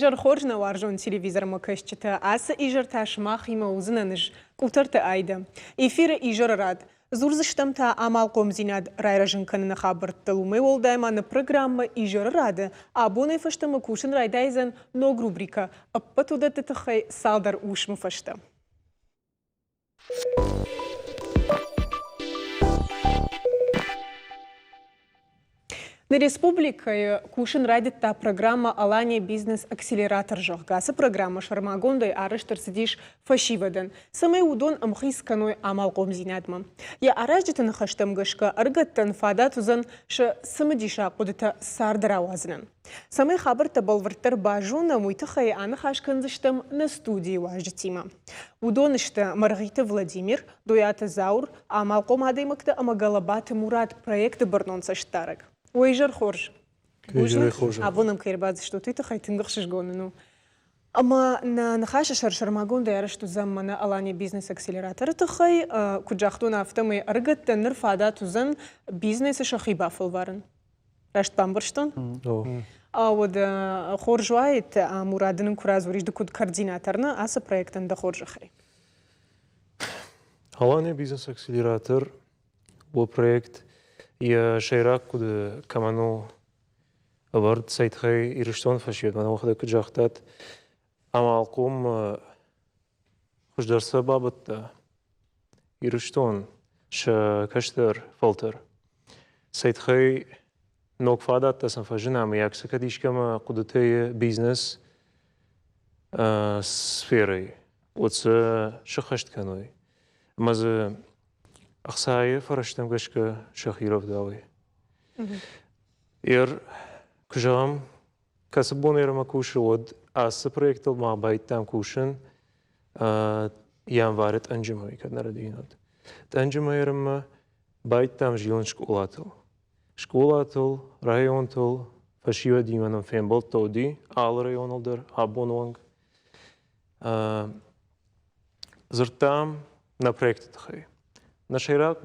изӕр хорз, нӕ уарзон телевизормӕ кӕсджытӕ. Ацы изӕр та сымахимӕ уыдзынӕн ӕз, Къутӕрты Айдӕ. Эфиры изӕры рад. Дзурдзыстӕм та амалхъомдзинад райрӕзын кӕныны хабӕрттыл. Уымӕй уӕлдай ма нӕ программӕ Изӕры рады абонӕй фӕстӕмӕ кусын райдайдзӕн ног рубрикӕ «Ӕппӕт уыдӕтты тыххӕй цалдӕр уысмы фӕстӕ». Нӕ республикӕйы кусын райдыдта программӕ «Алания бизнес-акселератор», зӕгъгӕ. Ацы программӕ сӕрмагондӕй арӕзт ӕрцыдис фӕсивӕдӕн, цӕмӕй уыдон ӕмхиц кӕной амалхъомдзинадмӕ. Йӕ аразджыты ныхӕстӕм гӕсгӕ, ӕрыгӕттӕн фадат уыдзӕн сӕ цымыдисаг хъуыдытӕ царды рауадзынӕн. Цӕмӕй хабӕрттӕ бӕлвырддӕр базонӕм, уый тыххӕй аныхас кӕндзыстӕм нӕ студийы уазджытимӕ. Уыдон сты Мӕргъиты Владимир, Дойаты Заур, амалхъом адӕймӕгтӕ ӕмӕ Гӕлӕбаты Мурат проекты бӕрнон цӕстдарӕг. Уӕ изӕр хорз! Бузныг, абон ӕм кӕй ӕрбацыдыстут, уый тыххӕй тынг ӕхсызгон нын у. Ӕмӕ нӕ ныхасы сӕр сӕрмагондӕй арӕзт уыдзӕн мӕнӕ Алания бизнес-акселераторы тыххӕй. Куыд загътон, афтӕмӕй ӕрыгӕттӕн ныр фадат уыдзӕн бизнесы сӕхи бафӕлварын. Раст бамбӕрстон? Уӕд хорз уаид, Мурат нын куы радзурис, ды куыд координатор нӕ ацы проектӕн дӕ хорзӕхӕй. Алания бизнес-акселератор у проект, йӕ сӕйраг хъуыды кӕмӕн у ӕвӕрд, цӕй тыххӕй Ирыстоны фӕсивӕд, мӕнӕ уӕхӕдӕг куыд загътат, амалхъом хуыздӕр сӕ бабӕтта Ирыстон, сӕ кӕстӕр фӕлтӕр. Цӕй тыххӕй ног фадӕттӕ сын фӕзына ӕмӕ сӕ кӕд искӕмӕ хъуыдытӕ бизнес сферӕйы, уӕд сӕ сыххӕст кӕной. Ӕмӕ дзы ӕхцайы фӕрӕзтӕм гӕсгӕ сӕхи рӕвдауой. Ер, куы зӕгъӕм, кӕцы бон ермӕ кусы, уӕд ацы проектыл ма байдтам кусын январы тъӕнджы мӕй, кӕд нӕ рӕдийын. Тъӕнджы мӕйрмӕ байдтам зилын скъолатыл. Скъолатыл, районтыл, фӕсивӕдимӕ нын фембӕлдтӕ уыди алы районыл дӕр абоны онг. Дзырдтам нӕ проекты тыххӕй. Нӕ сӕйраг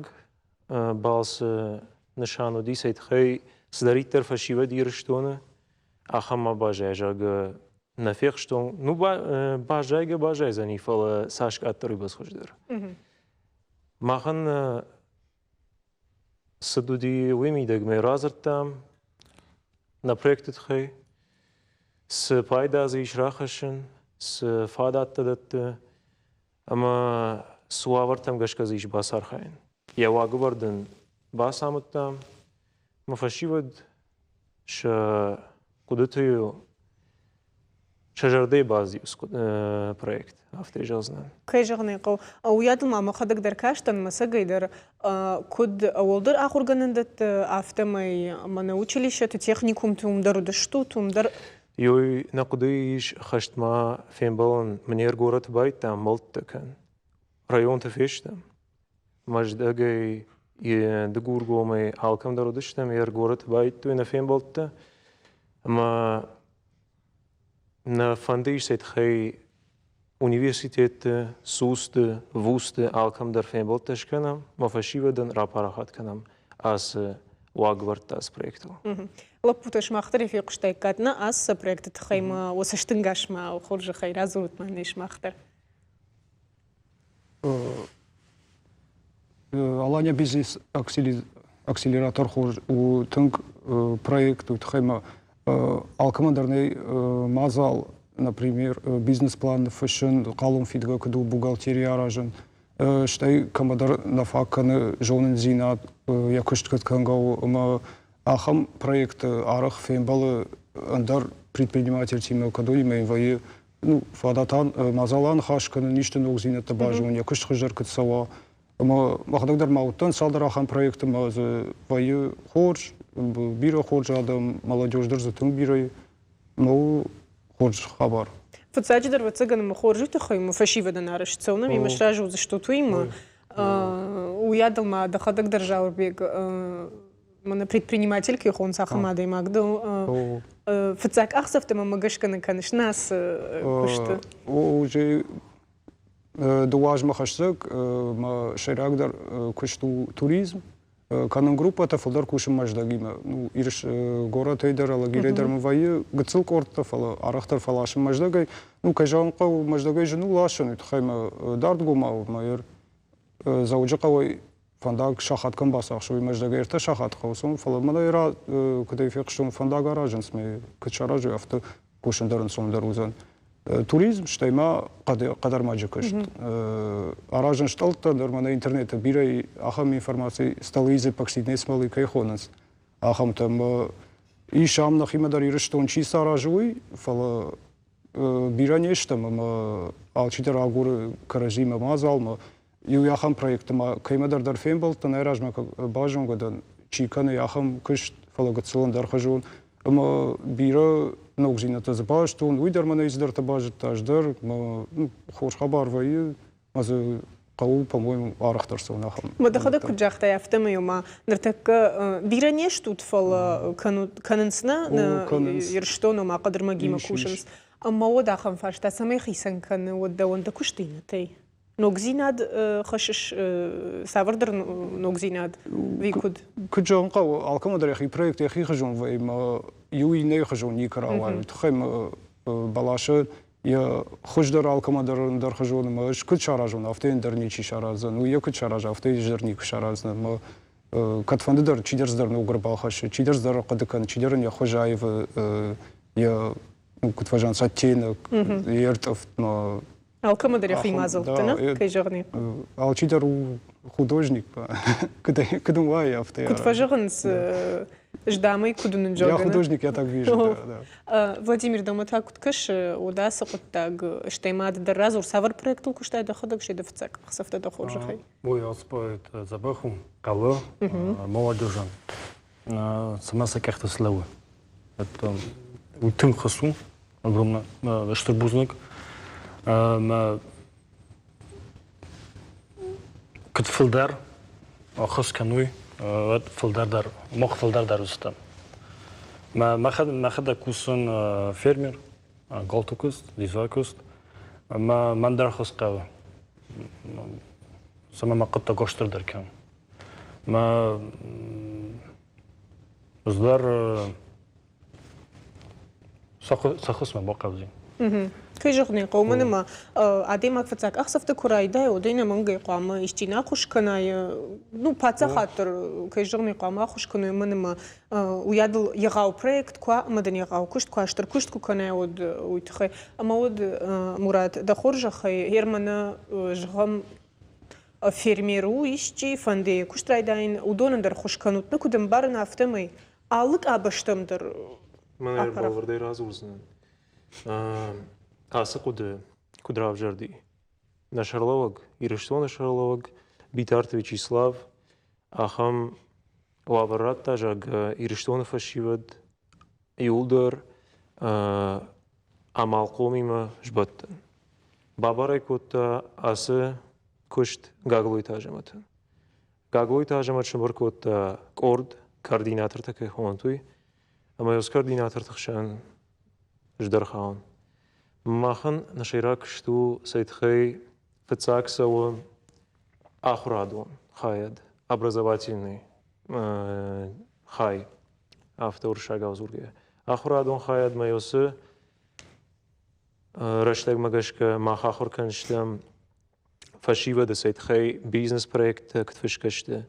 балцы нысан уыди, цӕй тыххӕй цыдӕриддӕр фӕсивӕд Ирыстоны, ахӕм ма баззайа, зӕгъгӕ, нӕ фехстон. Ну, баззайгӕ баззайдзӕни, фӕлӕ цас къаддӕр, уыйбӕрц хуыздӕр. Махӕн цыд уыди уый мидӕг мӕ радзырдтам нӕ проекты тыххӕй, цы пайда дзы ис рахӕссын, цы фадӕттӕ дӕтты ӕмӕ цы уавӕртӕм гӕсгӕ дзы ис бацархайын. Йӕ уагӕвӕрд ын бацамыдтам, ӕмӕ фӕсивӕд сӕ хъуыдыты сӕ зӕрдӕйы баззад проект, афтӕ зӕгъдзынӕн. Кӕй зӕгъын ӕй хъӕуы, уыйадыл ма мӕхӕдӕг дӕр кастӕн, мӕцӕгӕй дӕр, куыд уӕлдӕр ахуыргӕнӕндӕтты, афтӕмӕй мӕнӕ училищӕты, техникумты уым дӕр уыдыстут, уым дӕр. Ёй, нӕ хъуыдыйы ис хӕстмӕ фембӕлын мын горӕты байдта ӕмбӕлттӕ кӕн. Районты фестӕм. Мӕздӕгӕй, Дыгургомӕй алкӕм дӕр уыдыстӕм, йӕ горӕты байдтой нӕ фембӕлдтӕ. Ӕмӕ нӕ фӕнды ис цӕй тыххӕй университетты, СУС-ты, ВУЗ-ты алкӕм дӕр фембӕлдтӕ скӕнӕм, мӕ фӕсивӕдӕн рапарахат кӕнӕм ацы уагӕвӕрдтӕ ацы проектыл. Лӕппутӕ, сымах дӕр фехъуыстаиккат нӕ ацы проекты тыххӕй мӕ уӕ цӕстынгасмӕ хорзӕхӕй радзурут ма нӕ сымах дӕр. Алания бизнес акселератор хорз у тынг проект, уый тыххӕй ма алкӕмӕн дӕр нӕй мадзал, например, бизнес-план ныффыссын, хъалон фидгӕ куыд у, бухгалтерия аразын, стӕй кӕмӕдӕр нӕ фаг кӕны зонындзинад, йӕ куыст куыд кӕнгӕ у, ӕмӕ ахӕм проекты арӕх фембӕлы ӕндӕр предпринимательтимӕ, кӕдонимӕ йын вӕййы ну, фадатӕн мадзал аныхас кӕнын, исты ногдзинӕдтӕ базонын, йӕ куыст хуыздӕр куыд цӕуа. Ӕмӕ мӕхӕдӕг дӕр ма уыдтӕн цалдӕр ахӕм проекты ӕмӕ дзы вӕййы хорз, бирӕ хорз адӕм, молодежь дӕр дзы тынг бирӕ и. Ӕмӕ у хорз хабар. Фыццаджыдӕр, ӕвӕццӕгӕн, ӕмӕ хорзы тыххӕй ӕмӕ фӕсивӕдӕн арӕзт цӕуын, ӕмӕ сразы уыдзыстут уыимӕ. Уыйадыл ма дӕхӕдӕг дӕр, Зауырбег, мӕнӕ предприниматель кӕй хонынц, ахӕм адӕймаг ды фыццаг къахдзӕфтӕ мӕ гӕсгӕ нӕ кӕныс нӕ ацы куысты? Уже дыууӕ азмӕ хӕстӕг мӕ сӕйрагдӕр куыст у туризм. Кӕнын группӕтӕ фылдӕр кусын Мӕздӕгимӕ. Ну, Ирыс горӕтӕй дӕр, Алагирӕй дӕр мын вӕййы гыццыл къордтӕ, фӕлӕ арӕхдӕр фӕласын Мӕздӕгӕй. Ну, кӕй зӕгъын хъӕуы, Мӕздӕгӕй зын у ласын, уый тыххӕй мӕ дардгомау мӕ Дзӕуджыхъӕуӕй фӕндаг сахат кӕм бацахсы, уый Мӕздӕгӕй ӕртӕ сахаты хъӕуы цӕуын, фӕлӕ мӕнӕй куыдӕй фехъуыстон, фӕндаг аразынц, мӕ куыд саразой, афтӕ кусын дӕр ӕнцондӕр уыдзӕн. Туризм, стӕй ма хъӕдӕрмӕджы куыст. Аразын стъӕлттӕ дӕр мӕнӕ интернеты бирӕ ахӕм информаци столы из эпоксидной смолы кӕй хонынц, ахӕмтӕ. Ис ам нӕхимӕ дӕр Ирыстон чи саразы, уый, фӕлӕ бирӕ не стӕм ӕмӕ алчидӕр агуры кӕрӕдзимӕ мадзалмӕ. Иу ахӕм проекты ма кӕимӕдӕр дӕр фембӕлдтӕн, айразмӕ базонгӕ дӕн, чи кӕны ахӕм куыст, фӕлӕ гыццыл ӕндӕрхуызон. Ӕмӕ бирӕ ногдзинӕдтӕ дзы базыдтон, уый дӕр мӕнӕй цыдӕртӕ базыдта, ӕз дӕр. Мӕ хорз хабар вӕййы, ӕмӕ дзы хъӕуы, по-моему, арӕхдӕр цӕуын ахӕм. Мӕ дӕхӕдӕг куыд загътай, афтӕмӕй ма ныртӕккӕ бирӕ не стут, фӕлӕ кӕнынц нӕ Ирыстоны ма хъӕдырмӕгимӕ кусынц. Ӕмӕ уӕд ахӕм фарста цӕмӕй хицӕн кӕны уӕд дӕуӕн дӕ куысты иннӕтӕй? Ногдзинад хӕссыс цавӕрдӕр ногдзинад ӕви куыд? Куыд зӕгъын хъӕуы, алкӕмӕн дӕр йӕхи проект йӕхи хызон вӕййы ӕмӕ иу иннӕйы хызон никуы рауайы. Уый тыххӕй мӕ бӕласы йӕ хуыз дӕр алкӕмӕн дӕр ӕндӕр хызон ӕмӕ ӕз куыд саразон, афтӕ йын дӕр ничи сараздзӕн. Уый йӕ куыд сараза, афтӕ ӕз дӕр никуы сараздзынӕн. Ӕмӕ кӕдфӕнды дӕр чидӕр цыдӕр ног ӕрбахӕссы, чидӕр цыдӕр ӕрхъуыды кӕны, чидӕр ын йӕ хуыз аивы, йӕ куыд фӕзӕгъынц, оттенок, йе ртъыфтмӕ. Алкӕмӕ дӕр йӕхи мадзӕлттӕ, нӕ? Кӕй зӕгъын Алчидӕр у художник, куыд ын уайы, афтӕ. Куыд фӕзӕгъынц, здамӕй куыд уынын, зӕгъгӕ. Я художник, я так вижу, да, да. Владимир, дӕумӕ та куыд кӕсы, уӕд ацы хъуыддаг, стӕй ма ды дӕр радзур, цавӕр проектыл куыстай дӕхӕдӕг, стӕй дӕ фыццаг къахдзӕфтӕ дӕ хорзӕхӕй? Ой, ацы проект дзӕбӕх у, хъӕуы молодежӕн, цӕмӕ сӕ къӕхты слӕууы. Уый тынг хӕс у, огромно стыр бузныг. Мӕ куыд фылдӕр ӕххуыс кӕной, уӕд фылдӕр дӕр, мах фылдӕр дӕр уыдзыстӕм. Мӕхӕдӕг кусын фермер, галты куыст, дизелы куыст. Ӕмӕ мӕн дӕр ӕххуыс хъӕуы, цӕмӕй мӕ хъуыддаг стырдӕр кӕнон. Мӕ ӕз дӕр Сӕ бахъӕудзӕн. Кӕй зӕгъын ӕй хъӕуы, уымӕн ӕмӕ адӕймаг фыццаг ӕхсӕвты куы райдайа, уӕд ӕй ӕнӕмӕнгӕй хъуамӕ исчи нӕ ӕххуыс кӕна. Ну, паддзахад дӕр, кӕй зӕгъын ӕй хъуамӕ ӕххуыс кӕной, уымӕн ӕмӕ уыйадыл егъау проект куы уа ӕмӕ дын егъау куыст куы уа, стыр куыст куы кӕнай, уӕд уый тыххӕй. Ӕмӕ уӕд, Мурат, дӕ хорзӕхӕй, Германы, зӕгъӕм, фермер у исчи, фӕнды йӕ куыст райдайын, уыдонӕн дӕр ӕххуыс кӕнут. Ну, куыд ӕмбарын, афтӕмӕй алы къабӕзтӕм дӕр. Мӕнӕ бӕлвырдӕй радзурдзынӕн. Ацы хъуыды куыд равзӕрди? Нӕ сӕргълӕууӕг, Ирыстоны сӕргълӕууӕг Битарты Вячеслав ахӕм уавӕр радта, зӕгъгӕ, Ирыстоны фӕсивӕд иуылдӕр амалхъомимӕ сбӕттын. Бабарӕй кодта ацы куыст Гаглойты Азӕмӕтӕн. Гаглойты Азӕмӕт сӕмбыр кодта къорд, координатортӕ кӕй хонут, уый, ӕмӕ уыцы координаторты хсӕн здӕрхауын. Махӕн нӕ сӕйраг куыст у, цӕй тыххӕй фыццаг цӕуы ахуырадон хайад, образовательный хай, афтӕ уырыссагау дзургӕйӕ. Ахуырадон хайадмӕ уыцы рӕстӕгмӕ гӕсгӕ мах ахуыр кӕндзыстӕм фӕсивӕды сӕ тыххӕй бизнес-проекттӕ куыд фысгӕ сты,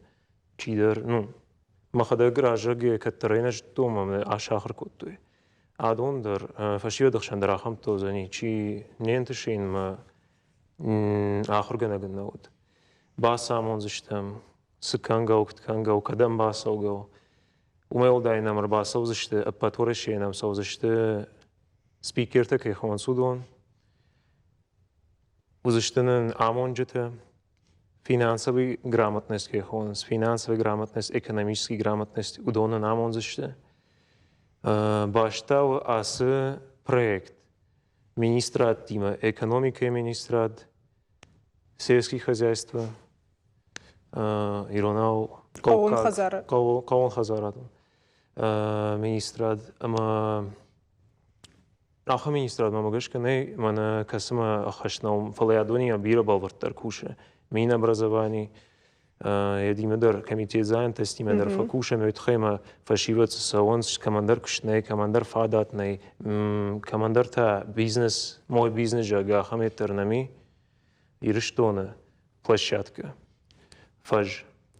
чидӕр, ну, мӕхӕдӕг разӕг кӕддӕрӕй нӕ зыдтон ӕмӕ асахуыр кодтой. Адон дӕр фӕсивӕды хсӕн дӕр ахӕмтӕ уыдзӕни, чи не нтысы йын мӕ ахуыргӕнӕг ын нӕ уыд. Бацамондзыстӕм, цы кӕнгӕ у, куыд кӕнгӕ у, кӕдӕм бацӕугӕ у. Уымӕй уӕлдай нӕм ӕрбацӕудзысты, ӕппӕт Уӕрӕсейы нӕм цӕудзысты спикертӕ кӕй хонынц, уыдон. Уыдзысты нын амонджытӕ, финансовый грамотность кӕй хонынц, финансовый грамотность, экономический грамотность, уыдон нын амондзысты. Бӕстӕ у ацы проект министрадтимӕ, экономикӕйы министрад, сельский хозяйство, иронау хъӕууон хӕдзарадон министрад ӕмӕ Ахӕм министрадмӕ гӕсгӕ нӕй, мӕнӕ кӕцымӕ ӕххӕст нӕу, фӕлӕ адонимӕ бирӕ бӕлвырддӕр кусы. Минобразовани, Едимӕ дӕр комитет занятостимӕ дӕр фӕкусӕм, уый тыххӕй ма фӕсивӕд цы цӕуынц, кӕмӕндӕр куыст нӕй, кӕмӕндӕр фадат нӕй, кӕмӕндӕр та бизнес, мой бизнес, зӕгъгӕ, ахӕм дӕр нӕм и Ирыстоны площадкӕ, фӕз.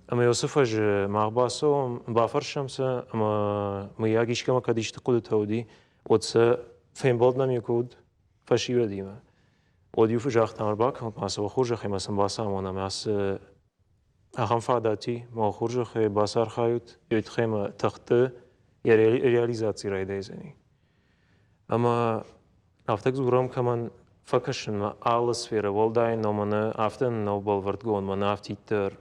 Ӕмӕ уыцы фӕзы мах бацӕуӕм, бафӕрсӕм сӕ, ӕмӕ мыййаг искӕмӕ кӕд исты хъуыдытӕ уыди, уӕд сӕ фембӕлд нӕм иу куы уыд фӕсивӕдимӕ, уӕд-иу загътам, ӕрбакӕнут ма сӕ уӕ хорзӕхӕй ма сын бацамонӕм ацы ахӕм фадат и, мӕ хорзӕхӕй бацархайут, йой тыххӕй мӕ тыхты йӕ реализаци райдайдзӕни. Ӕмӕ афтӕ дзурӕм, кӕмӕн фӕкӕсынмӕ алы сферӕ, уӕлдай нӕу мӕнӕ афтӕ нӕу бӕлвырдгонд, мӕнӕ афтиддӕр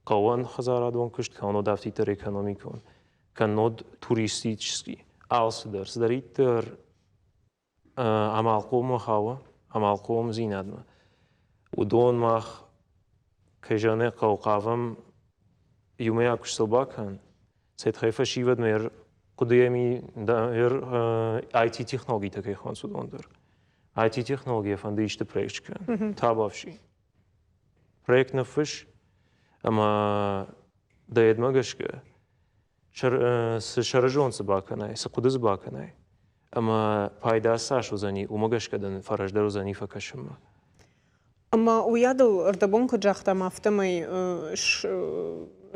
хъӕуӕн хӕдзарадон куыст, кӕннод афтиддӕр экономикон, кӕннод туристический, алцыдӕр, цыдӕриддӕр амалхъоммӕ хауы, амалхъомдзинадмӕ. Уыдон мах, кӕй зӕгъын ӕй хъӕуы, хъавӕм иумӕйаг куыст сыл бакӕнын. Сӕ тыххӕй фӕсивӕдмӕ хъуыдыйӕ IT-технологитӕ кӕй хонынц, уыдон дӕр. IT-технологийӕ фӕнды исты проект скӕнын. Табуафси. Проект ныффысс ӕмӕ дӕ йедмӕ гӕсгӕ цы сӕрызонд дзы бакӕнай, цы хъуыды дзы бакӕнай, ӕмӕ пайда цас уыдзӕни, уымӕ гӕсгӕ дын фӕраздӕр уыдзӕни фӕкӕсынмӕ. Ӕмӕ уыйадыл ӕрдӕбон куыд загътам, афтӕмӕй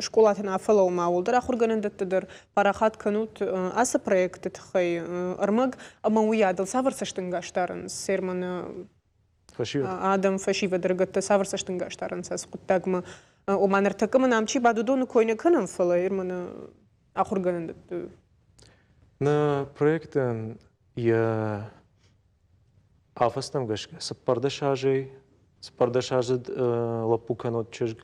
скъолаты нӕ фӕлӕ ма уӕлдӕр ахуыргӕнӕндӕтты дӕр парахат кӕнут ацы проекты тыххӕй ӕрмӕг, ӕмӕ уыйадыл цавӕр цӕстӕнгас дарынц Серманы адӕм, фӕсивӕд, ӕрыгӕттӕ цавӕр цӕстӕнгас дарынц ацы хъуыддагмӕ? Ома ныртӕккӕ мын ам чи бады, уыдоны кой нӕ кӕнӕм, фӕлӕ Ерманы ахуыргӕнӕндӕтты. Нӕ проектӕн йӕ афӕдзтӕм гӕсгӕ 14 азӕй, 14 аздзыд лӕппу кӕнӕ чызг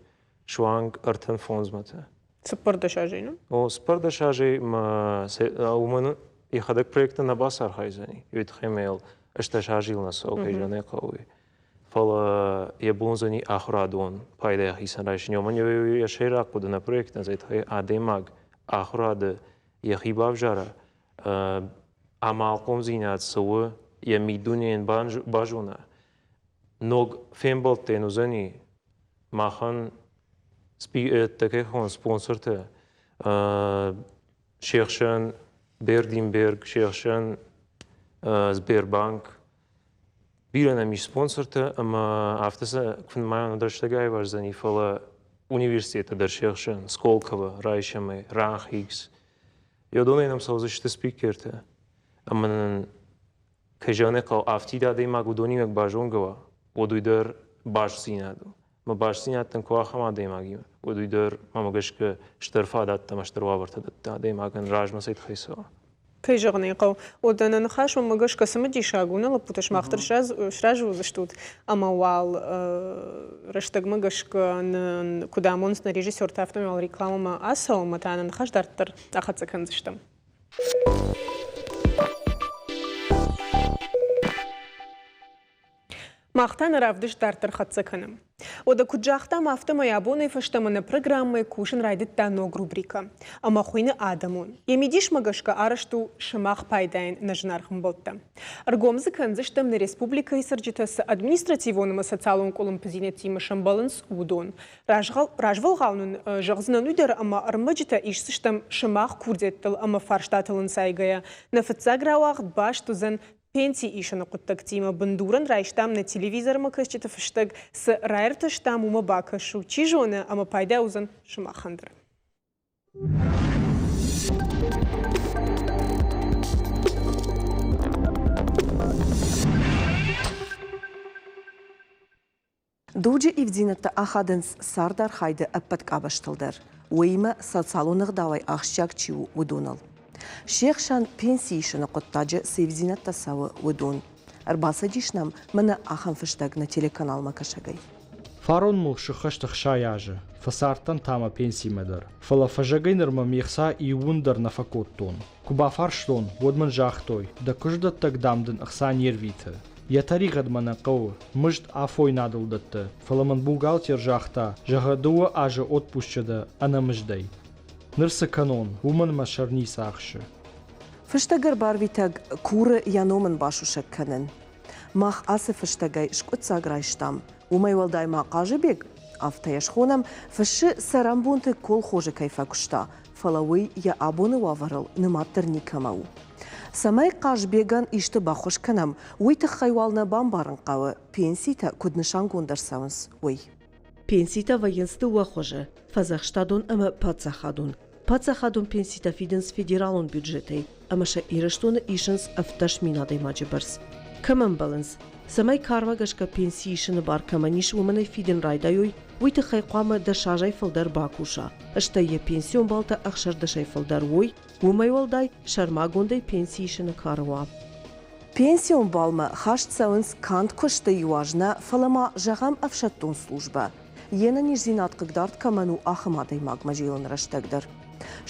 суанг 35-мӕ та. 14 азӕй, ну? О, 14 азӕй ма уымӕн йӕхӕдӕг проекты нӕ бацархайдзӕни. Уый тыххӕй ма йыл 18 азы нӕ цӕуы, кӕй зӕгъын ӕй хъӕуы. Фӕлӕ йӕ бон уыдзӕни ахуырадон пайда йӕхицӕн райсын. Уымӕн йӕ сӕйраг хъуыды нӕ проектӕн, цӕй тыххӕй адӕймаг ахуырады йӕхи бавзара, амалхъомдзинад цы у, йӕ миддунейӕн базона. Ног фембӕлдтӕ йын уыдзӕни махӕн кӕй хонынц спонсортӕ, се хсӕн Бердинберг, се хсӕн Сбербанк. Бирӕ нӕм ис спонсортӕ ӕмӕ афтӕ сӕ куы нымайон, рӕстӕг аивӕздзӕни, фӕлӕ университеты дӕр се хсӕн Сколково, райсӕм ӕй, РАНХиГС. Уыдонӕй нӕм цӕудзысты спикертӕ ӕмӕ нын кӕй зӕгъын ӕй хъӕуы, афтид адӕймаг уыдонимӕ куы базонгӕ уа, уӕд уый дӕр бастдзинад у. Мӕ бастдзинад дын куы ахӕм адӕймагимӕ, уӕд уый дӕр, мӕмӕ гӕсгӕ, стыр фадӕттӕ ӕмӕ стыр уавӕртӕ дӕтты адӕймагӕн размӕ цӕй тыххӕй цӕуа. Кӕй зӕгъын ӕй хъӕуы, уӕдӕ нӕ ныхас уымӕ гӕсгӕ цымыдисаг у, нӕ лӕппутӕ сымах дӕр сразы уыдзыстут, ӕмӕ уал рӕстӕгмӕ гӕсгӕ нын куыд амонынц нӕ режиссертӕ, афтӕмӕй уал рекламӕмӕ ацӕуӕм ӕмӕ та нӕ ныхас дарддӕр ахӕццӕ кӕндзыстӕм. Мах та нӕ равдыст дарддӕр хӕццӕ кӕнӕм. Уӕдӕ куыд загътам, афтӕмӕй абонӕй фӕстӕмӕ нӕ программӕйы кусын райдыдта ног рубрикӕ ӕмӕ хуыйны «Адӕмон». Йӕ мидисмӕ гӕсгӕ арӕзт у сымах пайдайӕн нӕ зынаргъ ӕмбӕлттӕ. Ӕргом дзы кӕндзыстӕм нӕ республикӕйы цӕрджытӕ цы административон ӕмӕ социалон къуылымпыдзинӕдтимӕ сӕмбӕлынц, уыдон. Развӕлгъау нын зӕгъдзынӕн уый дӕр, ӕмӕ ӕрмӕджытӕ исдзыстӕм сымах курдиӕттыл ӕмӕ фарстатыл ӕнцайгӕйӕ. Нӕ фыццаг рауагъд баст уыдзӕн Пенси исыны хъуыддӕгтимӕ бындурӕн райстам нӕ телевизормӕ кӕсджыты фыстӕг, цы раиртӕстам, уымӕ бакӕсут, чи зоны, ӕмӕ пайда уыдзӕн сымахӕн дӕр. Дуджы ивддзинӕдтӕ ахадынц цардархайды ӕппӕт къабӕзтыл дӕр, уыимӕ социалон ӕгъдауӕй ахсджиаг чи у, уыдоныл. Се хсӕн пенси исыны хъуыддаджы цы ивддзинӕдтӕ цӕуы, уыдон. Ӕрбацыдис нӕм мӕнӕ ахӕм фыстӕг нӕ телеканалмӕ кӕсӕгӕй. Фарон мыл сыххӕст 60 азы, фӕцардтӕн та мӕ пенсимӕ дӕр. Фӕлӕ фӕзӕгӕй нырмӕ ме хца иууын дӕр нӕ фӕкодтон. Куы бафарстон, уӕд мын загътой, дӕ куыстдӕттӕг, дам, дын ӕхца не рвиты. Йӕ тӕригъӕд мӕ нӕ хъӕуы, мызд афойнадыл дӕтты, фӕлӕ мын бухгалтер загъта, зӕгъы, дыууӕ азы отпусчы дӕ ӕнӕмыздӕй. Ныр цы кӕнон, уымӕн мӕ сӕр ницы ахсы. Фыстӕг ӕрбарвитӕг куры йӕ ном ын басусӕг кӕнын. Мах ацы фыстӕгӕй скъуыддзаг райстам. Уымӕй уӕлдай ма Хъазыбег афтӕ йӕ схонӕм, фыссы, цӕрӕнбонты колхозы кӕй фӕкуыста, фӕлӕ уый йӕ абоны уавӕрыл нымад дӕр никӕмӕ у. Цӕмӕй Хъазбегӕн исты баххуыс кӕнӕм, уый тыххӕй уал нӕ бамбарын хъӕуы, пенситӕ куыд нысангонд ӕрцӕуынц, уый. Пенситӕ вӕййынц дыууӕ хуызы: фӕдзӕхстадон ӕмӕ паддзахадон. Паддзахадон пенситӕ фидынц федералон бюджетӕй ӕмӕ сӕ Ирыстоны исынц 17 мин адӕймаджы бӕрц. Кӕм ӕмбӕлынц, цӕмӕй кармӕ гӕсгӕ пенси исыны бар кӕмӕн ис, уымӕн ӕй фидын райдайой, уый тыххӕй хъуамӕ дӕс азӕй фылдӕр бакуса, стӕй йӕ пенсион баллтӕ ӕхсӕрдӕсӕй фылдӕр уой, уымӕй уӕлдай сӕрмагондӕй пенси исыны кары уа. Пенсион балмӕ хаст цӕуынц канд куысты иу аз нӕ, фӕлӕ ма, зӕгъӕм, ӕфсӕддон службӕ. Йе нӕниздзинад хъыгдард кӕмӕн у, ахӕм адӕймагмӕ зилын рӕстӕг дӕр.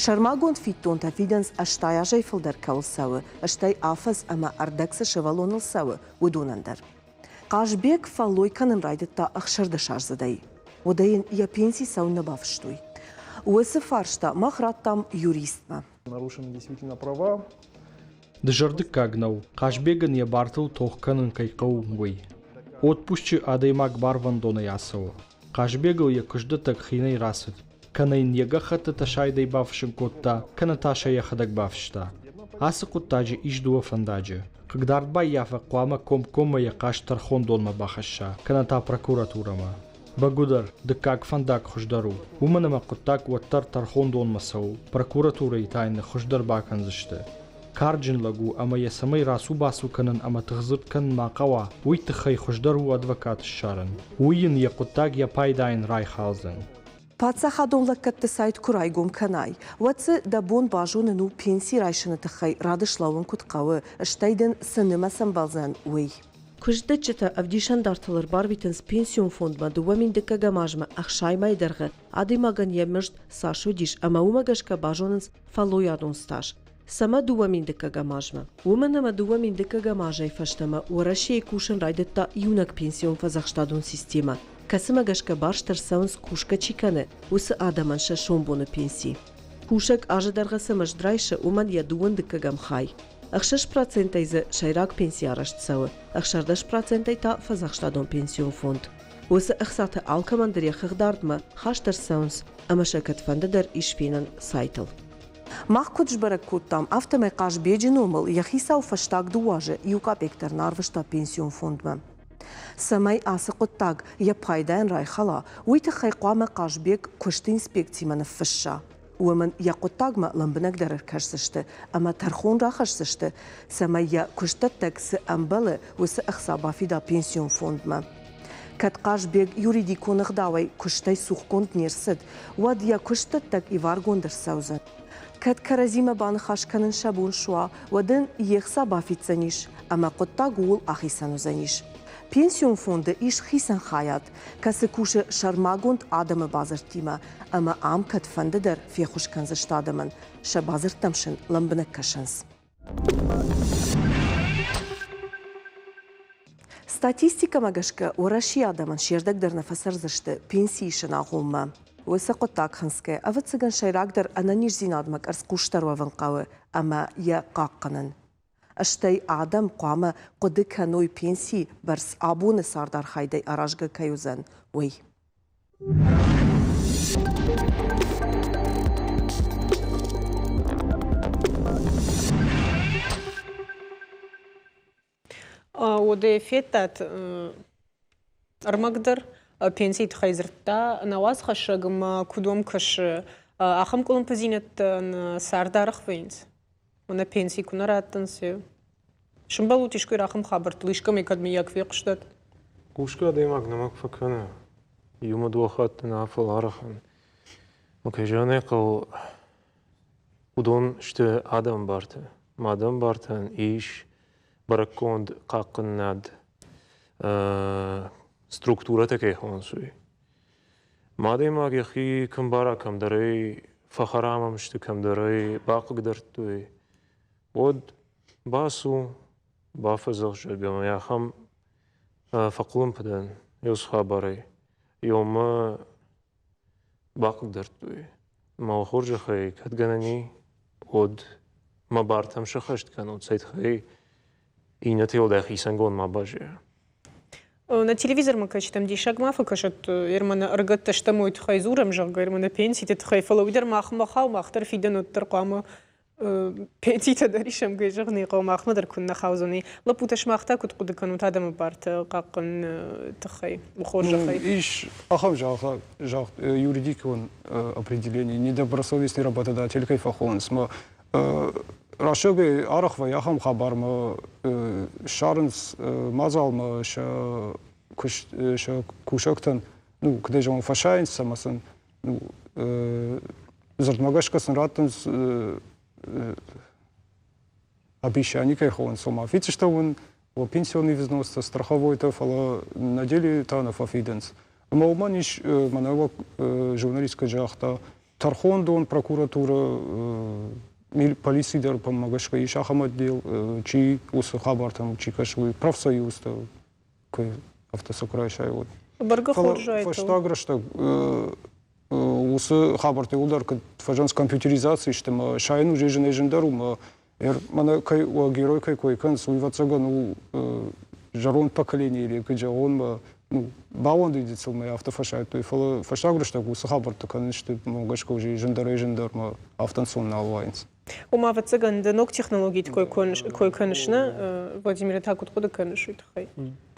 Сӕрмагонд фиддонтӕ фидынц 80 азӕй фылдӕр кӕуыл цӕуы, стӕй афӕдз ӕмӕ ӕрдӕг цы сывӕллоныл цӕуы, уыдонӕн дӕр. Хъазбег фӕллой кӕнын райдыдта ӕхсӕрдӕсаздзыдӕй. Уӕдӕ йын йӕ пенси цӕуыннӕ бафыстой? Уыцы фарста мах радтам юристмӕ. Нарушены действительно права. Дызӕрдыггаг нӕу, Хъазбегӕн йӕ бартыл тох кӕнын кӕй хъӕуы, уый. Отпусчы адӕймаг барвӕндонӕй ацӕуы. Хъазбегыл йӕ куыстдӕттӕг хинӕй рацыд. Кӕнӕ йын йӕ гӕххӕттытӕ сайдӕй бафыссын кодта, кӕнӕ та сӕ йӕхӕдӕг бафыста. Ацы хъуыддаджы ис дыууӕ фӕндаджы. Хъыгдардбаййафӕг хъуамӕ комкоммӕ йӕ хъаст тӕрхондонмӕ бахӕсса, кӕнӕ та прокуратурӕмӕ. Бӕгуыдӕр, дыккаг фӕндаг хуыздӕр у, уымӕн ӕмӕ хъуыддаг уӕддӕр тӕрхондонмӕ цӕуы, прокуратурӕйы та йын хуыздӕр бакӕндзысты. Карджын лӕг у ӕмӕ йӕ цӕмӕй рацу-бацу кӕнын ӕмӕ тыхдзырд кӕнын ма хъӕуа, уый тыххӕй хуыздӕр у адвокат ссарын. Уый йын йӕ хъуыддаг йӕ пайдайӕн райхалдзӕн. Паддзахадон лӕггӕдты сайт куы райгом кӕнай, уӕд дзы дӕ бон базонын у пенси райсыны тыххӕй рады слӕууын куыд хъӕуы, стӕй дын цы нымӕц ӕмбӕлдзӕн, уый. Куыстдӕтджытӕ ӕвдисӕндартыл ӕрбарвитынц пенсион фондмӕ 2000 дыккӕгӕм азмӕ 60 мӕйы дӕргъы адӕймагӕн йӕ мызд цас уыдис ӕмӕ уымӕ гӕсгӕ базонынц фӕллойадон стаж. Цӕмӕ 2000 дыккӕгӕм азмӕ? Уымӕн ӕмӕ 2000 дыккӕгӕм азӕй фӕстӕмӕ Уӕрӕсейы кусын райдыдта иунӕг пенсион фӕдзӕхстадон системӕ, кӕцымӕ гӕсгӕ барст ӕрцӕуынц кусгӕ чи кӕны, уыцы адӕмӕн сӕ сомбоны пенси. Кусӕг азы дӕргъы цы мызд райсы, уымӕн йӕ дыууын дыккӕгӕм хай. 6 процентӕй дзы сӕйраг пенси арӕзт цӕуы, 16 процентӕй та фӕдзӕхстадон пенсион фонд. Уыцы ӕхцатӕ алкӕмӕн дӕр йӕ хыгъдардмӕ хаст ӕрцӕуынц ӕмӕ сӕ кӕдфӕнды дӕр ис фенӕн сайтыл. Мах куыд сбӕрӕг кодтам, афтӕмӕй Хъазбеджы номыл йӕ хицау фӕстаг дыууӕ азы иу къапекк дӕр нӕ арвыста пенсион фондмӕ. Цӕмӕй ацы хъуыддаг йӕ пайдайӕн райхӕла, уый тыххӕй хъуамӕ Хъазбег куысты инспекцимӕ ныффысса. Уымӕн йӕ хъуыддагмӕ лӕмбынӕгдӕр ӕркӕсдзысты ӕмӕ тӕрхон рахӕсдзысты, цӕмӕй йӕ куыстдӕттӕг цы ӕмбӕлы, уыцы ӕхца бафида пенсион фондмӕ. Кӕд Хъазбег юридикон ӕгъдауӕй куыстӕй цухгонд не рцыд, уӕд йӕ куыстдӕттӕг иваргонд ӕрцӕудзӕн. Кӕд кӕрӕдзимӕ баныхас кӕнын сӕ бон суа, уӕд ын йе хца бафиддзӕнис ӕмӕ хъуыддаг ууыл ахицӕн уыдзӕнис. Пенсион фонды ис хицӕн хайад, кӕцы кусы сӕрмагонд адӕмы бадзырдтимӕ ӕмӕ ам кӕдфӕнды дӕр феххуыс кӕндзысты адӕмӕн, сӕ бадзырдтӕм сын лӕмбынӕг кӕсынц. Статистикӕмӕ гӕсгӕ Уӕрӕсейы адӕмӕн се рдӕг дӕр нӕ фӕцӕрдзысты пенси исын агъоммӕ. Уыцы хъуыддаг хынцгӕ, ӕвӕццӕгӕн, сӕйрагдӕр ӕнӕниздзинадмӕ къӕрцхъусдӕр уӕвын хъӕуы ӕмӕ йӕ хъахъхъӕнын. Стӕй адӕм хъуамӕ хъуыды кӕной пенсийы бӕрц абоны цардархайдӕй аразгӕ кӕй уыдзӕн, уый. Уӕдӕ федтат ӕрмӕг дӕр пенсийы тыххӕй дзырдта нӕ уацхӕссӕг ӕмӕ куыд уӕм кӕсы, ахӕм къуылымпыдзинӕдтӕн цард арӕх вӕййынц? Мӕнӕ пенси куы нӕ раттынц, сымбӕлут искуы ахӕм хабӕрттыл, искӕмӕй кӕд мыййаг фехъуыстат? Хъусгӕ адӕймаг нымӕг фӕкӕны. Иумӕ дыууӕ хатты нӕ фӕларӕхӕн. Кӕй зӕгъын ӕй хъӕуы, уыдон сты адӕмы бартӕ. Адӕмы бартӕн ис бӕрӕггонд хъахъхъӕнынад структурӕтӕ кӕй хонынц, уый. Адӕймаг йӕхи кӕм бара, кӕмдӕр ӕй фӕхӕрам сты, кӕмдӕр ӕй бахъыгдардтой, уӕд бацу, бафӕдзӕхс, зӕгъгӕ, ахӕм фӕкъуылымпы дӕн еу хабарӕй. Еумӕ бахъыгдардтой. Мӕ хорзӕхӕй кӕд гӕнӕн и, уӕд мӕ бартӕм сӕххӕст кӕнут, цӕй тыххӕй иннӕты уӕлдай хицӕнгонд ма баззайа. Нӕ телевизормӕ кӕсджытӕм диссаг ма фӕкӕсӕд, ермӕ нӕ ӕрыгӕттӕ стӕм, уый тыххӕй дзурӕм, зӕгъгӕ, ермӕ нӕ пенситы тыххӕй, фӕлӕ уый дӕр махмӕ хауы, мах дӕр фидӕн уӕддӕр хъуамӕ пенситӕ дӕр исӕм, кӕй зӕгъын ӕй хъӕуы, махмӕ дӕр куыннӕ хаудзӕни. Лӕппутӕ, сымах та куыд хъуыды кӕнут адӕмы бартӕ хъахъхъӕныны тыххӕй, хорзӕхӕй? Ис ахӕм загъд юридикон определение, недобросовестный работодатель кӕй фӕхонынц, мӕ Рӕсугъдӕй арӕх вӕййы ахӕм хабармӕ ссарынц мадзалмӕ сӕ куыст, сӕ кусӕгтӕн, ну, куыдӕй зӕгъон, фӕсайынц ӕмӕ сын ну, дзырдмӕ гӕсгӕ сын раттынц обещание кӕй хонынц, ома фиддзыстӕм уын уӕ пенсионный взностӕ, страховойтӕ, фӕлӕ на деле та нӕ фӕфидынц. Ӕмӕ уымӕн ис, мӕнӕ уӕ журналист куыд загъта, тӕрхондон, прокуратурӕ, полици дӕр пӕммӕ гӕсгӕ ис ахӕм отдел, чи уыцы хабартӕм чи кӕсы, уый профсоюзтӕ куы афтӕ сӕ куы райсай, уӕд. Бӕргӕ хорз Фӕстаг рӕстӕг уыцы хабӕрттӕ иууылдӕр куыд фӕзынынц компьютеризаци сты ӕмӕ сайын уже зынӕй-зындӕр у ӕмӕ мӕнӕ кӕй герой кӕй кой кӕнынц, уый ӕвӕццӕгӕн у зӕронд поколение или куыд зӕгъон, мӕ ну, баууӕндыди сыл мӕ афтӕ фӕсайдтой, фӕлӕ фӕстаг рӕстӕг уыцы хабӕрттӕ кӕнын сты, мӕ гӕсгӕ уже зындӕрӕй-зындӕрмӕ афтӕ ӕнцон нал уайынц. Ома, ӕвӕццӕгӕн, дӕ ног технологиты кой, кой кӕныс, нӕ? Владимир, та куыд хъуыды кӕныс уый тыххӕй?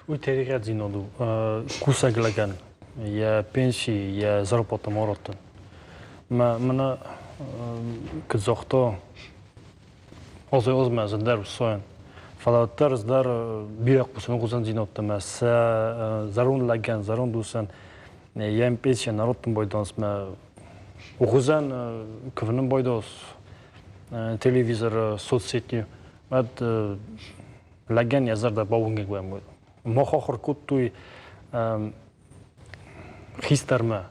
Уый тӕригъӕддзинад у кусӕг лӕгӕн йӕ пенси, йӕ зарплатӕ ма раттын. Мӕ мӕнӕ куыд загъта, азӕй-азмӕ зындӕр уыцайын. Фӕлӕ уӕддӕр ӕз дӕр бирӕ хъусын хъусындзинӕдтӕ мӕ сӕ зӕронд лӕгӕн, зӕронд усӕн йӕм пенсийӕ нӕ раттын байдайынц мӕ угъуызӕн кувынын байдайынц телевизоры, соцсети. Уӕд лӕгӕн йӕ зӕрдӕ бауынгӕг вӕййы. Мах ахуыр кодтой хистӕрмӕ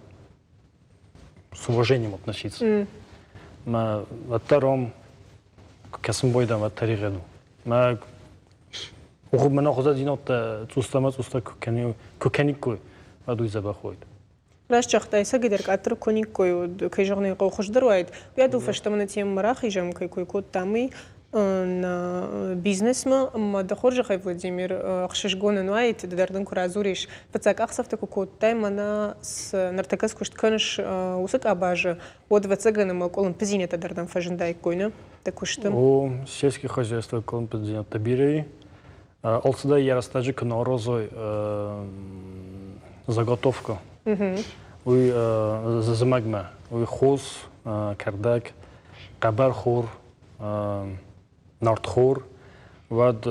с уважением относиться. Мӕ уӕддӕр ам кӕсын байдам уӕд тӕригъӕд у. Мӕ мӕ хуызӕдзинӕдтӕ цъустӕмӕ цъустӕ куы кӕниккой, уӕд уый дзӕбӕх уаид. Раст загътай, цӕгӕйдӕр къаддӕр куы никкой, уӕд, кӕй зӕгъын ӕй хъӕуы, хуыздӕр уаид. Уыйадыл фӕстӕмӕ нӕ темӕмӕ рахизӕм, кӕй кой кодтам, уый нӕ бизнесмӕ. Ӕмӕ дӕ хорзӕхӕй, Владимир, ӕхсызгон ын уаид, ды дӕр дын куы радзурис, фыццаг къахдзӕфтӕ куы кодтай, мӕнӕ цы ныртӕккӕ цы куыст кӕныс, уыцы къабазы, уӕд, ӕвӕццӕгӕн, ӕмӕ къуылымпыдзинӕдтӕ дӕр дӕм фӕзындаиккой, нӕ, дӕ куысты? О, сельский хозяйство къуылымпыдзинӕдтӕ бирӕ и. Алцыдӕр йӕ рӕстӕджы куы нӕ аразой заготовка, уый зымӕгмӕ, уый хос, кӕрдӕг, хъӕбӕрхор, нартхор, уӕд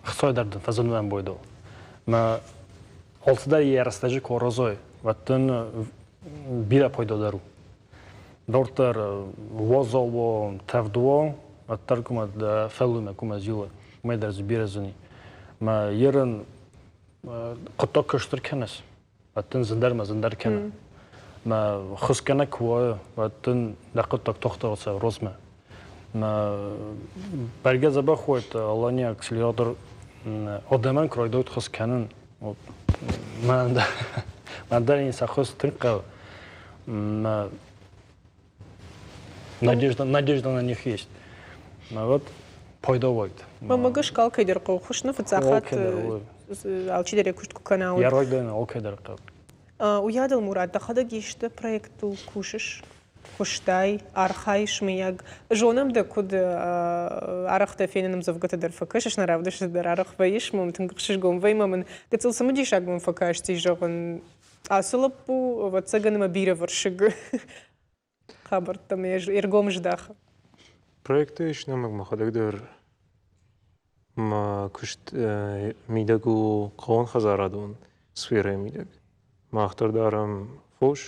хцой дӕр дын фӕзынуӕн бойдыл. Мӕ алцыдӕр йӕ рӕстӕджы куы аразой, уӕд дын бирӕ пайдадӕр у. Дарддӕр уазал уа, тӕвд уа, уӕддӕр кумӕ дӕ фӕллоймӕ кумӕ зилы, уымӕй дӕр дзы бирӕ зыни. Мӕ ерын хъуыддаг куы стыр кӕныс, уӕд дын зындӕрмӕ зындӕр кӕны. Мӕ хысгӕнӕг куы уа, уӕд дын дӕ хъуыддаг тохтӕ цӕуы розмӕ. Мӕ бӕргӕ дзӕбӕх уайд Алания акселератор адӕмӕн куы райдайут хыс кӕнын, мӕн дӕр ин сӕ хыс тынг хъӕуы. Надежда, надежда на них есть. Вот пайда уайд. Мӕ гӕсгӕ алкӕйдӕр хъӕуы хуысны фыццаг хатт алчидӕр йӕ куыст куы кӕна, уӕд. Йӕ райдайӕны алкӕйдӕр хъӕуы. Уыйадыл, Мурат, дӕхӕдӕг исты проекттыл кусыс? Куыстай, архайыс, мыййаг? Зонӕм дӕ, куыд арӕх дӕ фенын ӕмдзӕвгӕтӕ дӕр фӕкӕсыс, нӕ равдысты дӕр арӕх вӕййыс, мӕм тынг ӕхсызгон вӕййы, мӕ мын гыццыл цымыдисаг мӕм фӕкасти, зӕгъын, ацы лӕппу, ӕвӕццӕгӕн, ӕмӕ бирӕвӕрсыг хабӕрттӕм йе ргом здахы. Проекты ис нӕмыг мӕхӕдӕг дӕр мӕ куыст мидӕг у хъӕууонхӕдзарадон сферӕйы мидӕг. Мах дӕр дарӕм фос,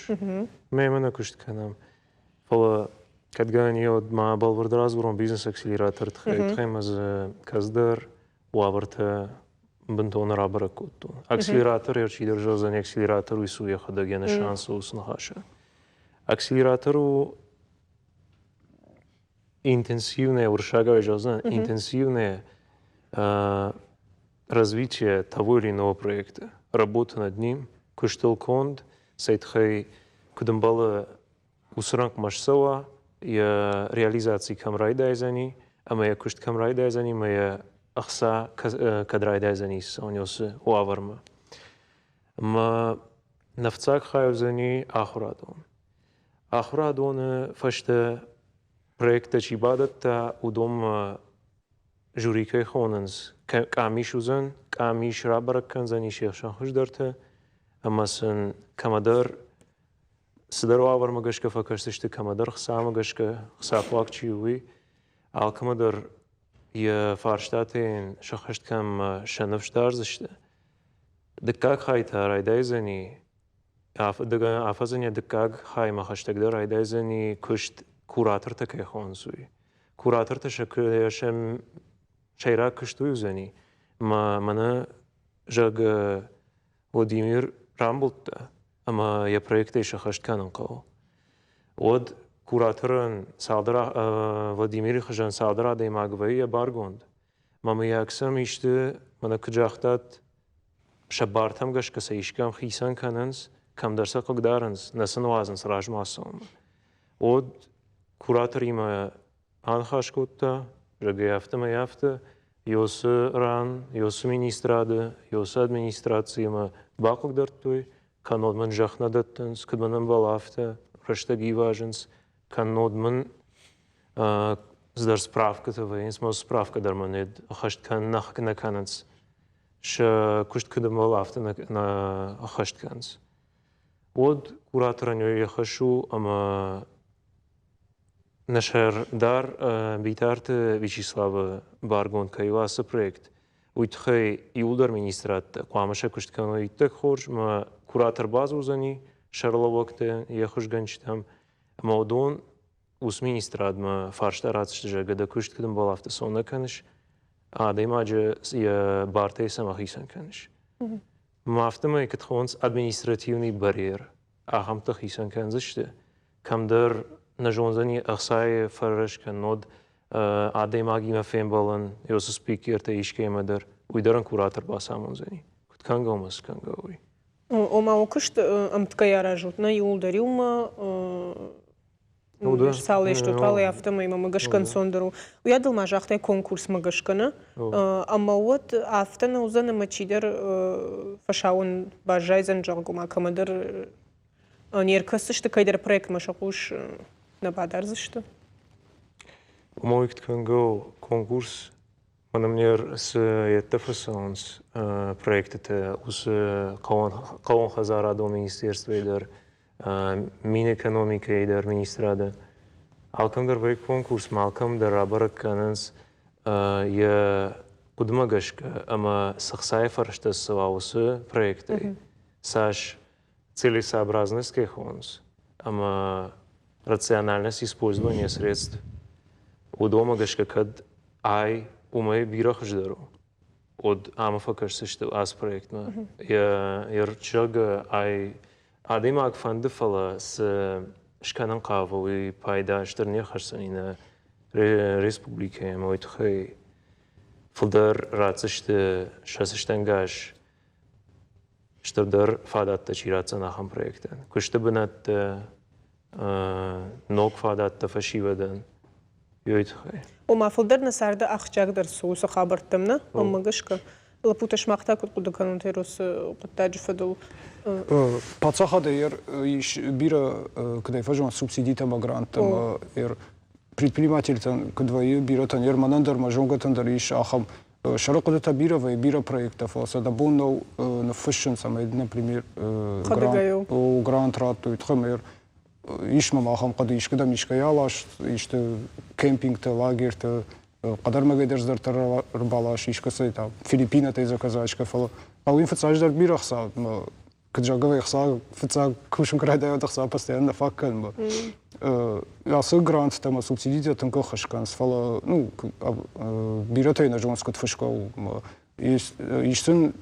мӕ нӕ куыст кӕнӕм. Фӕлӕ кӕд гӕнӕн и, уӕд ма бӕлвырд радзурон бизнес-акселераторы тыххӕй, тыххӕй ма дзы кӕцыдӕр уавӕртӕ бынтон рабӕрӕг кодтон. Акселератор чидӕр зӕгъдзӕн, акселератор уый цу йӕхӕдӕг йӕ нысан цы уыцы ныхасы. Акселератор у интенсивное, уырыссагау зӕгъдзӕн, интенсивное развитие того или иного проекта, работа над ним, куыстыл конд, цӕй тыххӕй куыд ӕмбӕлы уыцы рӕнхъмӕ ссӕуа, йӕ реализаци кӕм райдайдзӕни ӕмӕ йӕ куыст кӕм райдайдзӕни ӕмӕ йӕ ӕхца кӕд райдайдзӕни цӕуын уыцы уавӕрмӕ. Ӕмӕ нӕ фыццаг хай уыдзӕни ахуырадон. Ахуырадоны фӕстӕ проекттӕ чи бадӕтта, уыдонмӕ жюри кӕй хонынц, къамис уыдзӕн, къамис рабӕрӕг кӕндзӕни се хсӕн хуыздӕртӕ ӕмӕ сын кӕмӕдӕр цыдӕр уавӕрмӕ гӕсгӕ фӕкӕсдзысты, кӕмӕдӕр хцамӕ гӕсгӕ, хцахъуаг чи у, уый. Алкӕмӕ дӕр йӕ фарстатӕ йын сӕххӕст кӕнынмӕ сӕ ныфс дардзысты. Дыккаг хай та райдайдзӕни, афӕдзӕн йӕ дыккаг хаймӕ хӕстӕгдӕр райдайдзӕни куыст куратортӕ кӕй хонынц, уый. Куратортӕ сӕ сӕйраг куыст уый уыдзӕни, ӕмӕ мӕнӕ, зӕгъгӕ, Владимир рамбылдта ӕмӕ йӕ проектӕй сӕххӕст кӕнын хъӕуы. Уӕд кураторӕн цалдӕр Владимиры хуызӕн цалдӕр адӕймаг вӕййы йӕ баргонд. Мӕ мыййаг сӕм исты, мӕнӕ куыд загътат, сӕ бартӕм гӕсгӕ сӕ искӕм хицӕн кӕнынц, кӕмдӕр сӕ хъыгдарынц, нӕ сын уадзынц размӕ ацӕуынмӕ. Уӕд кураторимӕ аныхас кодта, зӕгъгӕ, афтӕмӕй афтӕ, Ёсы ран, Ёсы министрады, Ёсы администрациимӕ бахъыгдардтой, кӕннод мын зӕхх нӕ дӕттынц, куыд мын ӕмбӕлы, афтӕ рӕстӕг ивазынц, кӕннод мын цыдӕр справкӕтӕ вӕййынц, ма справкӕ дӕр мын ӕххӕст нӕ кӕнынц. Сӕ куыст куыд ӕмбӕлы, афтӕ нӕ ӕххӕст кӕнынц. Уӕд кураторӕн йӕ хӕс у ӕмӕ нӕ сӕрдар Битарты Вячеславы баргонд кӕй у ацы проект, уый тыххӕй иууылдӕр министрадтӕ хъуамӕ сӕ куыст кӕной иттӕг хорз ӕмӕ куратор бадзурдзӕни сӕргълӕууӕгтӕ йӕ хуызгӕнджытӕм ӕмӕ уыдон уыцы министрадмӕ фарста ратдзысты, зӕгъгӕ, дӕ куыст куыд ӕмбӕлы, афтӕ цӕуылнӕ кӕныс, адӕймаджы йӕ бартӕй цӕмӕ хицӕн кӕныс. Ӕмӕ афтӕмӕй куыд хонынц административный барьер, ахӕмтӕ хицӕн кӕндзысты, кӕмдӕр нӕ зондзӕни ӕхцайы фӕрӕз кӕннод адӕймагимӕ фембӕлын, уыцы спикертӕ искӕимӕ дӕр, уый дӕр ын куратор бацамондзӕни. Куыд кӕнгӕ у ӕмӕ цы кӕнгӕ у, уый. Ома уӕ куыст ӕмткӕй аразут, нӕ иууылдӕр иумӕ цал стут, уал афтӕмӕй мӕ гӕсгӕ ӕнцондӕр у. Уыйадыл ма загътай конкурсмӕ гӕсгӕ, нӕ? Ӕмӕ уӕд афтӕ нӕ уыдзӕн, ӕмӕ чидӕр фӕсауын баззайдзӕн, зӕгъгӕ, ма кӕмӕдӕр не ркӕсдзысты, кӕйдӕр проектмӕ сӕ хъус нӕ бадардзысты? Мой кӕнгӕ конкурс Мӕнӕ цы йедтӕ фӕцӕуынц проектытӕ, уыцы хъӕууонхӕдзарадон министерствойы дӕр, Минэкономикӕйы дӕр министрады. Алкӕм дӕр вӕййы конкурс, ма алкӕм дӕр рабӕрӕг кӕнынц йӕ хъуыдымӕ гӕсгӕ ӕмӕ цы хцайы фӕрӕзтӕ цӕуа уыцы проектӕй, цас целесообразность кӕй хонынц ӕмӕ рациональность использования средств, уыдонмӕ гӕсгӕ кӕд ай уымӕй бирӕ хуыздӕр у, уӕд ӕмӕ фӕкӕсдзысты ацы проектмӕ. Йӕ зӕгъгӕ, ай адӕймаг фӕнды, фӕлӕ цы скӕнын хъавы, уый пайда стыр не хӕсдзӕни нӕ республикӕйы ӕмӕ уый тыххӕй фылдӕр ратдзысты сӕ цӕстӕнгас стырдӕр фадӕттӕ чи ратдзӕн ахӕм проекттӕн. Куысты бынӕттӕ, ног фадӕттӕ фӕсивӕдӕн, уый тыххӕй. Ома фылдӕр нӕ царды ахсджиагдӕр цы у, уыцы хабӕрттӕм, нӕ? Ӕмӕ гӕсгӕ лӕппутӕ сымах та куыд хъуыды кӕнут Эросы хъуыддаджы фӕдыл? Паддзахадӕй ис бирӕ, куыдӕй фӕзонынц, субсидитӕ ӕмӕ гранттӕ ӕмӕ предпринимательтӕн куыд вӕййы, бирӕтӕн, мӕнӕн дӕр, мӕ зонгӕтӕн дӕр ис ахӕм сӕры хъуыдытӕ бирӕ вӕййы, бирӕ проекттӕ, фӕлӕ сӕ дӕ бон нӕу ныффыссын, цӕмӕй, например, грант радтой, тыххӕй ис мӕм ахӕм хъуыды, искуыдӕм искӕй алас, исты кемпингтӕ, лагерьтӕ, хъӕдӕрмӕгӕй дӕр цыдӕртӕ ӕрбалас, искӕцӕй та Филиппинӕтӕй заказачка, фӕлӕ хъӕуы фыццаджыдӕр бирӕ ӕхца, куыд зӕгъгӕ, ӕхца фыццаг кусын куы райдайа, ӕхца постоянно нӕ фаг кӕнынмӕ. Ацы гранттӕ ӕмӕ субсидитӕ тынг ӕххуыс кӕнынц, фӕлӕ ну, бирӕтӕ нӕ зонынц, куыд фысгӕ у. Ис сын,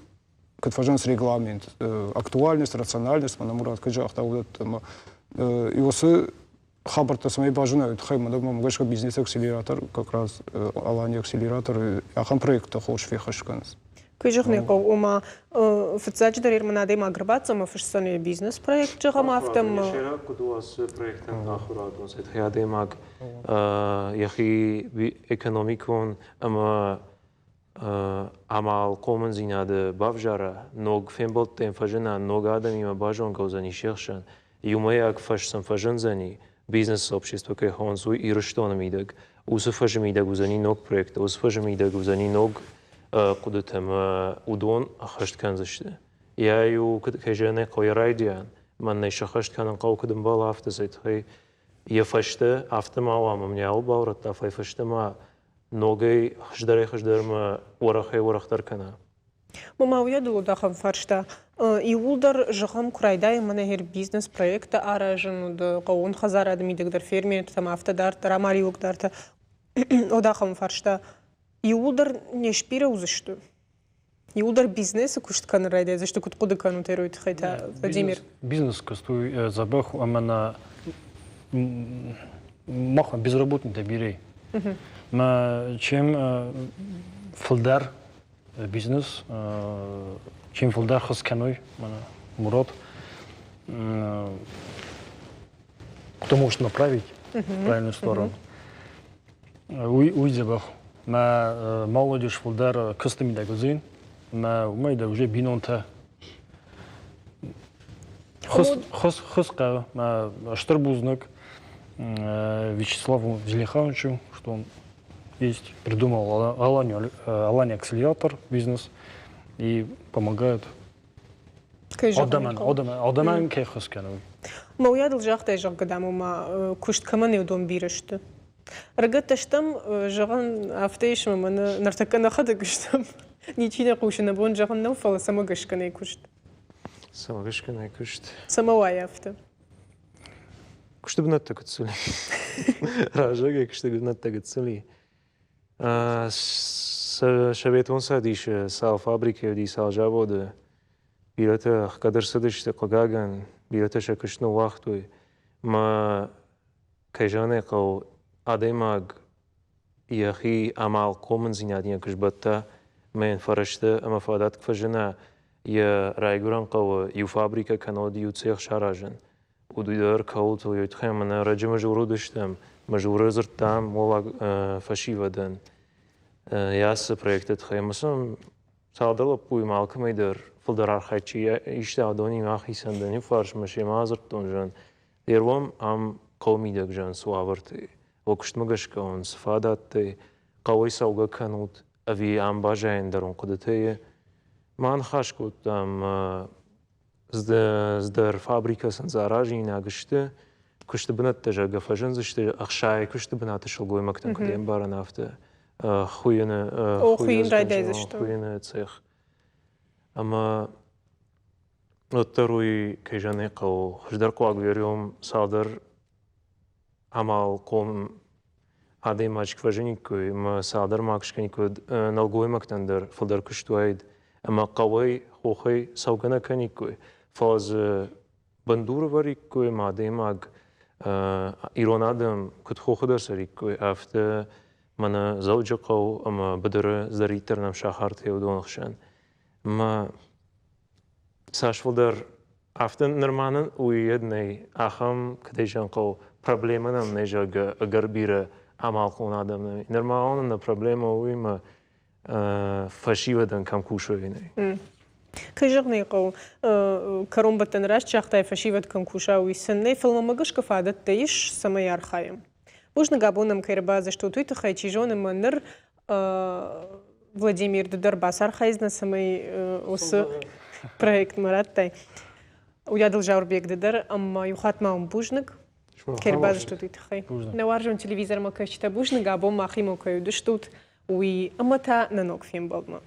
куыд фӕзӕгъынц, регламент, актуальность, рациональность, мӕнӕ Мурат куыд загъта, уыдӕттӕ. Ӕмӕ уыцы хабӕрттӕ цӕмӕй базонай, уый тыххӕй мӕнӕ гӕсгӕ бизнес-акселератор, как раз Алани акселератор ахӕм проекттӕ хорз феххуыс кӕнынц. Куы зӕгъын ӕй хъӕуы, ома фыццаджыдӕр Ерман адӕймаг ӕрбацӕуы ӕмӕ фысдзӕн йӕ бизнес-проект, зӕгъӕм, афтӕ. Сӕйраг куыд у ацы проектӕн ахуырадон цӕй адӕймаг йӕхи экономикон ӕмӕ Амалхъомындзинады бавзара, ног фембӕлдтӕ йын фӕзына, ног адӕмимӕ базонгӕ уыдзӕни се хсӕн, иумӕйаг фӕз сын фӕзындзӕни, бизнес-сообщество кӕй хонынц, уый Ирыстоны мидӕг. Уыцы фӕзы мидӕг уыдзӕни ног проекттӕ, уыцы фӕзы мидӕг уыдзӕни ног хъуыдытӕ ӕмӕ уыдон ӕххӕст кӕндзысты. Йӕ иу, кӕй зӕгъын ӕй хъӕуы, йӕ райдиан, мӕн ӕй сӕххӕст кӕнын хъӕуы куыд ӕмбӕлы, афтӕ цӕй тыххӕй йӕ фӕстӕ афтӕ ма уа, ӕмӕ мын йӕ баурӕдта, фӕлӕ фӕстӕмӕ ногӕй хуыздӕрӕй-хуыздӕрмӕ уӕрӕхӕй-уӕрӕхдӕр кӕна. Мама, уыйадыл уыд ахӕм фарста. Иууылдӕр, зӕгъӕм, куы райдайӕм мӕнӕ бизнес-проекттӕ аразын, уыд хъӕууон хӕдзарады мидӕг дӕр фермертӕм, афтӕ дарддӕр, амалиуӕгдартӕ. Уыд ахӕм фарста. Иууылдӕр не сбирӕ уыдзысты? Иууылдӕр бизнесы куыст кӕнын райдайдзысты, куыд хъуыды кӕнут уый тыххӕй та, Владимир? Бизнес куыст уый дзӕбӕх у ӕмӕ нӕ мах безработныйтӕ бирӕ. Мӕ чем фылдӕр бизнес, чем фылдӕр хыз кӕной, Мурат, кто может направить в правильную сторону. Уый дзӕбӕх. Мӕ молодежь фылдӕр куысты мидӕг уыдзӕн. Мӕ уымӕй дӕр уже бинонтӕ хыз хъӕуы. Мӕ стыр бузныг Вячеславу Зелихановичу, что он есть, придумал Аланию, Алания акселератор бизнес и помогает Адӕмӕн, адӕмӕн, адӕмӕн кӕй ххуыс кӕны. Мӕ уыйадыл загътай, зӕгъгӕ, дам, ома куыст кӕмӕн и, уыдон бирӕ сты. Ӕрыгӕттӕ стӕм, зӕгъӕн, афтӕ ис, ӕмӕ мӕнӕ ныртӕккӕ нӕхӕдӕг стӕм. Ничи нӕ хъусы, нӕ бон зӕгъын нӕу, фӕлӕ цӕмӕ гӕсгӕ нӕй куыст? Цӕмӕ гӕсгӕ нӕй куыст? Цӕмӕ уайы афтӕ? Куысты бынӕттӕ гыццыл и. Раззагӕй куысты бынӕттӕ гыццыл и. Советон Цӕдисы цал фабрикӕ уыди, цал заводы, бирӕтӕ ӕхгӕд ӕрцыдысты, хъыгагӕн, бирӕтӕ сӕ куыст ныууагътой. Мӕ, кӕй зӕгъын ӕй хъӕуы, адӕймаг йӕхи амалхъомындзинадимӕ куы сбӕтта ӕмӕ йын фӕрӕзтӕ ӕмӕ фадат куы фӕзына йӕ райгуырӕн хъӕуы иу фабрикӕ кӕнӕ иу цех саразын, Уый дӕр кӕуылты уый тыххӕй ӕмӕ нӕ ӕрӕджы Мызуры уыдыстӕм. Мызуры дзырдтам уӕллаг фӕсивӕдӕн йӕ ацы проекты тыххӕй. Ӕмӕ сын цалдӕр лӕппуимӕ алкӕмӕй дӕр фылдӕр архайд чи иста, уыдонимӕ ахицӕн дӕн иу фарсмӕ, семӕ адзырдтон, зӕгъын, ӕргом ам хъӕуы мидӕг, зӕгъын, цы уавӕрты, уӕ куыстмӕ гӕсгӕ уын цы фадӕттӕ, хъӕуӕй цӕугӕ кӕнут ӕви ам баззайын дӕр уын хъуыдытӕ. Ма ныхас кодтам Здӕр фабрикӕ сын дзы аразинаг сты, куысты бынӕттӕ, зӕгъгӕ, фӕзындзысты 60 куысты бынаты сылгоймӕгтӕн, куыд ӕмбарын, афтӕ хуыйыны хуыйын райдайдзысты. Хуыйыны цех. Ӕмӕ уӕддӕр уый, кӕй зӕгъын ӕй хъӕуы, хуыздӕр хъуаг вериом цалдӕр амалхъом адӕймаджы куы фӕзыниккой ӕмӕ цалдӕр ма куы скӕниккой, нӕлгоймӕгтӕн дӕр фылдӕр куыст уаид ӕмӕ хъӕуӕй, хохӕй цӕугӕ нӕ кӕниккой, фӕлӕ дзы бындур ӕвӕриккой ӕмӕ адӕймаг ирон адӕм куыд хохы дӕр цӕриккой, афтӕ мӕнӕ Дзӕуджыхъӕу ӕмӕ быдыры цыдӕриддӕр нӕм сахартӕ уыдоны хсӕн. Ӕмӕ цас фылдӕр афтӕ нырма нын уый нӕй ахӕм, кӕдӕй зӕгъын хъӕуы, проблемӕ нӕм нӕй, зӕгъгӕ, ӕгӕр бирӕ амалхъом адӕм нӕй. Нырма нын нӕ проблемӕ уый ӕмӕ фӕсивӕдӕн кӕм кусой нӕй. Кӕй зӕгъын ӕй хъӕуы, кӕронбӕттӕны раст загътай, фӕсивӕд кӕм куса, уый сын нӕй, фӕлӕ мӕм гӕсгӕ фадӕттӕ ис, цӕмӕй архайӕм. Бузныг, абон нӕм кӕй ӕрбадзыстут, уый тыххӕй, чи зоны, мӕ ныр Владимир, ды дӕр бацархайдзынӕ, цӕмӕй уыцы проектмӕ радтай. Уыйадыл Зауырбег ды дӕр ӕмӕ иу хатт ма уын бузныг, кӕй ӕрбадзыстут, уый тыххӕй. Нӕ уарзон телевизормӕ кӕсджытӕ бузныг, абон махимӕ кӕй уыдыстут, уый ӕмӕ та нӕ ног фембӕлдмӕ.